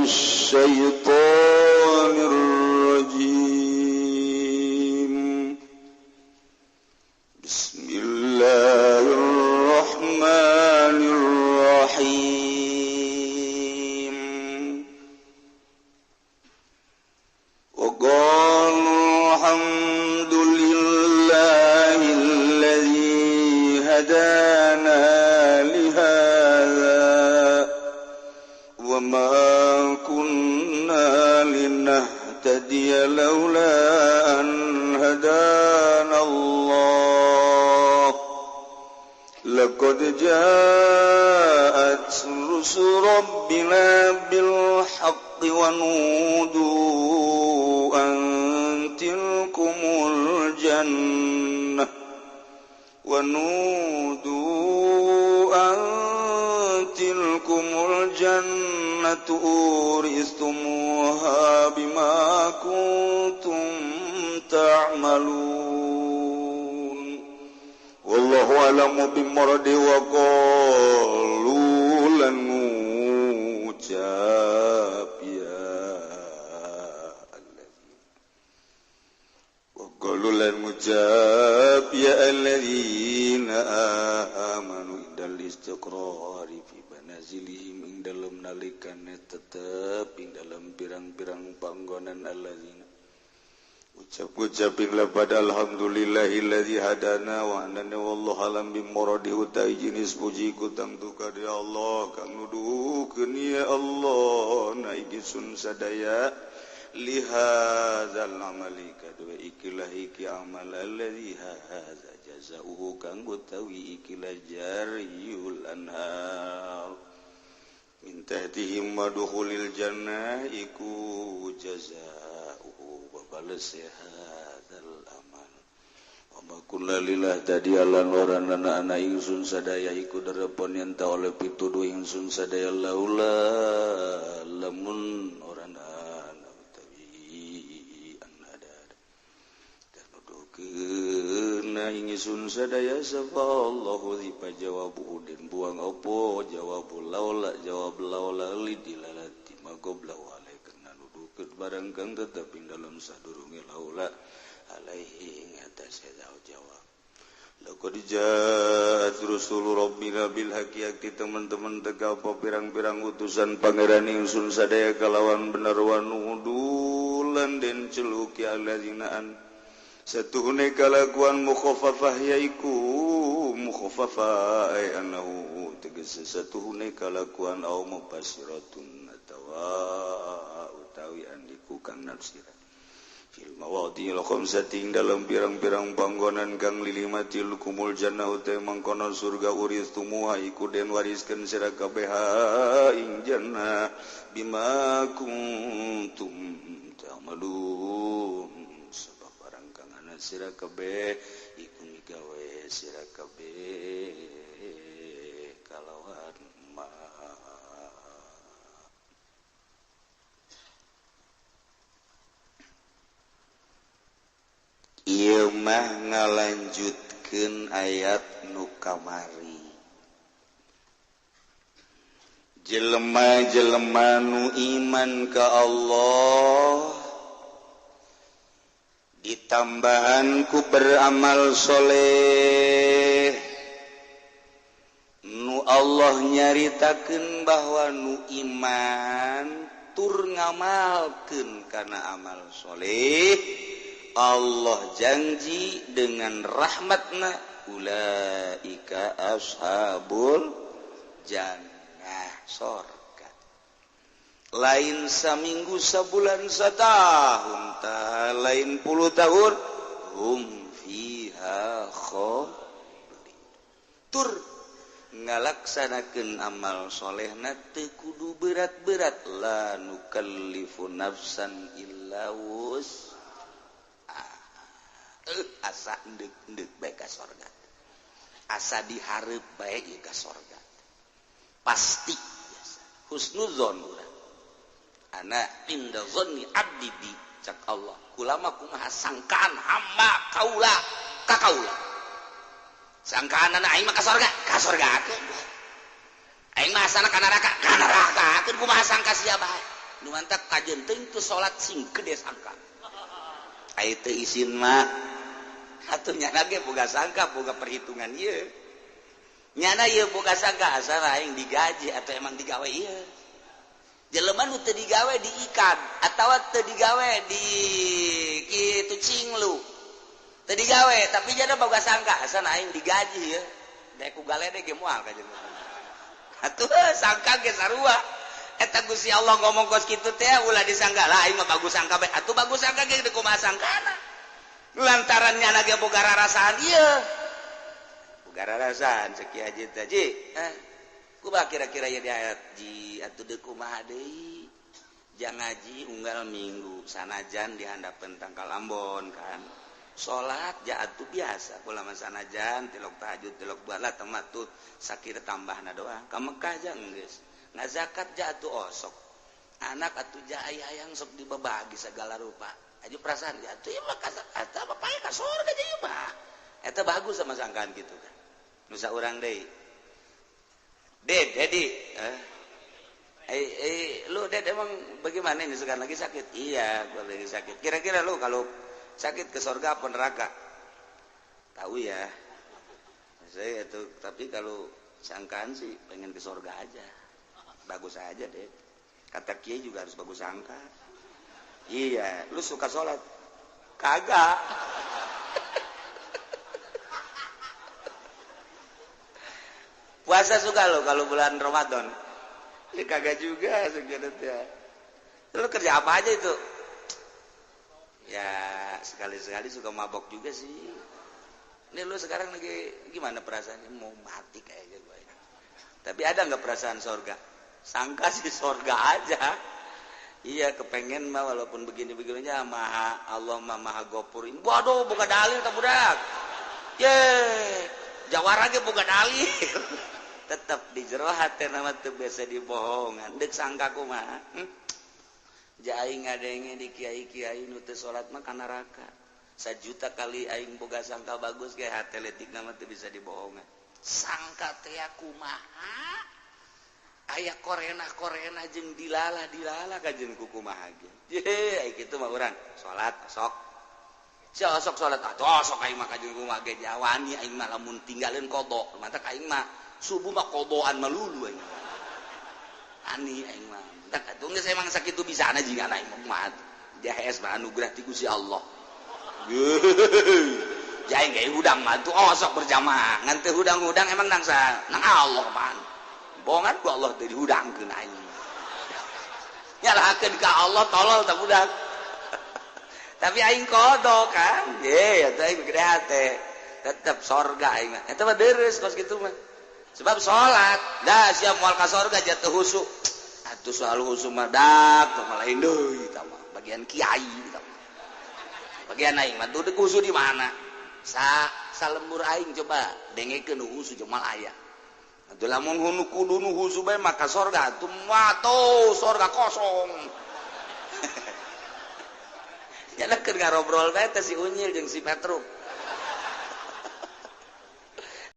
الشيطان الرجيم. بسم الله الرحمن الرحيم. وقالوا الحمد لله الذي هدانا لهذا وما كنا لنهتدي لولا أن هدانا الله. لقد جاءت رسل ربنا بالحق ونودوا أن تلكم الجنة ونودوا أن تلكم الجنة أورثتموها بما كنتم تعملون. والله أعلم بمراد وقالوا لن ngucap ya وقالوا lan ngucap ya alladzina amanu indal istiqrari fi manazilihim ing dalem nalikane tetep ing dalem pirang-pirang panggonan alladzina ucap-ucapin pada alhamdulillahilladzi hadana wa anana wallahu alam bimuradi utai jenis puji ku tangtu ka ya Allah kang nuduhkeun ya Allah na iki sun sadaya lihadzal amali kadue ikilah iki amal alladzi hadza jazaohu kang utawi ikilah jariyul anhar min tahtihim wa dukhulil jannah iku jazaohu wa balas hadzal amal wa ma kunna lillah tadi alan warana ana ingsun sadaya iku derepon yen ta oleh pituduh ingsun sadaya laula lamun kena ingsun sadaya sapa Allahu di jawabu den buang opo jawabu laula jawab laula li dilalati magobla wale kena nudukeun barang kang tetep ing dalem sadurunge laula alaihi ing atase jawab. Laqad ja'at rusulu rabbina bil haqqi teman-teman teka apa pirang-pirang utusan pangeran ingsun sadaya kalawan bener wa nudulan den celuki alladzina an satuhune kalakuan mukhaffafah yaiku mukhaffafah ay annahu tegese satuhune kalakuan au mubasyiratun atawa utawi andiku kang nafsiran fil mawadhil khamsati dalam pirang-pirang panggonan kang lilimatil kumul jannah uta mangkono surga uristumuha iku den wariskeun sira kabeh ing jannah bima kuntum ta'malun sira kabeh iku migawe sira kabeh kalawan ma. Ieu mah ngalanjutkeun ayat nu kamari. Jelema-jelema nu iman ka Allah ditambahan ku beramal soleh nu Allah nyaritakeun bahwa nu iman tur ngamalkeun kana amal soleh Allah janji dengan rahmatna ulaika ashabul jannah sorga. Lain saminggu sabulan satahun ta lain puluh tahun hum fiha khalidun. Tur ngalaksanakeun amal solehna teu kudu berat-berat la nukallifu nafsan illa wus asa endek-endek bae ka sorga asa dihareup bae ieu ka sorga pasti biasa husnuzon urang ana inda zanni abdi bi cak Allah kulama kumaha sangkaan hamba kaula ka kaula sangkaan anak aing mah ka sorga ka sorgakeun aing mah asana ka neraka ka nerakakeun kumaha sangka sia bae. Nu mantak kajeun teuing teu salat sing gede sangka. Ai teu isin mah atuh nyana ge boga sangka boga perhitungan ieu. Nyana ieu boga sangka asal aing digaji atau emang digawe ieu. Jelema nu teu digawe diikat atawa teu digawe di kitu cinglu. Teu digawe tapi jana boga sangka asal aing digaji ieu. Daek ku galede ge moal ka jelema. Atuh sangka ge sarua. Eta Gusti Allah ngomong kos kitu teh ulah disangka lah aing mah bagus sangka bae. Atuh bagus sangka ge kumaha sangkana. Lantaran nyana ge boga rarasaan ieu. Boga rarasaan cek Kiai Haji teh ji. Kumaha kira-kira ieu di ayat ji atuh deuk kumaha deui. Jang ngaji unggal minggu sanajan di handapeun tangkal Ambon kan. Salat ja atuh biasa kula mah sanajan tilok tahajud tilok bala tematut sakira tambahna doa. Ka Mekah ja geus. Ngazakat jatuh osok anak atuh jaya yang sok dibebagi segala rupa aju perasaan jatuh ya mah kata bapaknya ka surga jadi mah eta bagus sama sangkaan gitu kan nusa urang deui Ded Dedi lu Ded emang bagaimana ini sekarang lagi sakit? Iya gua lagi sakit. Kira-kira lu kalau sakit ke surga apa neraka? Tahu ya saya itu, tapi kalau sangkaan sih pengen ke surga aja. Bagus aja deh. Kata kiai juga harus bagus sangka. Iya, lu suka sholat? Kagak. Puasa suka lo kalau bulan Ramadan? Ya kagak juga sebenarnya. Lu kerja apa aja itu? Ya sekali-sekali suka mabok juga sih. Ini lu sekarang lagi gimana perasaannya? Mau mati kayaknya gue. Tapi ada nggak perasaan sorga? Sangka sih sorga aja. Iya kepengen mah walaupun begini-begininya maha Allah mah maha gopur. Waduh buka dalil tak budak. Ye, jawara ge buka dalil. Tetap di jero hate nama teu biasa dibohongan. Deuk sangka kumaha? Ja aing ngadenge di kiai-kiai nu teu salat mah ka neraka. Sajuta kali aing boga sangka bagus ge hate leutik nama teu bisa dibohongan. Sangka teh kumaha? Aya korena-korena jeung dilala-dilala kajeun ku kumaha ge. Ye, ai kitu mah urang salat sok. Sia sok salat atuh sok aing mah kajeun kumaha ge jawani aing mah lamun tinggalin qada. Mantak aing mah subuh mah qadaan melulu aing. Ani aing mah. Mantak atuh geus emang sakitu bisana jigana aing mah kumaha. Jahes mah anugerah ti Gusti Allah. Jaing ge hudang mah atuh osok berjamaah. Ngan teu hudang-hudang emang nang sa nang Allah pan. Bohongan ku Allah teh dihudangkeun aing. Nyalahkeun ka Allah tolol tah budak. Tapi aing kodok kan. Ye, eta aing gede hate. Tetep sorga aing mah. Eta mah deres kos kitu mah. Sebab salat, dah siap moal ka sorga jatuh husu. Atuh soal husu mah dak teh mah lain deui eta mah. Bagian kiai eta mah. Bagian aing mah tuh husu di mana? Sa salembur aing coba dengekeun husu jeung moal aya. Atuh lamun hunu kudu nu husu bae maka sorga atuh matuh sorga kosong. Nyana keur ngarobrol bae teh si Unyil jeung si Petruk.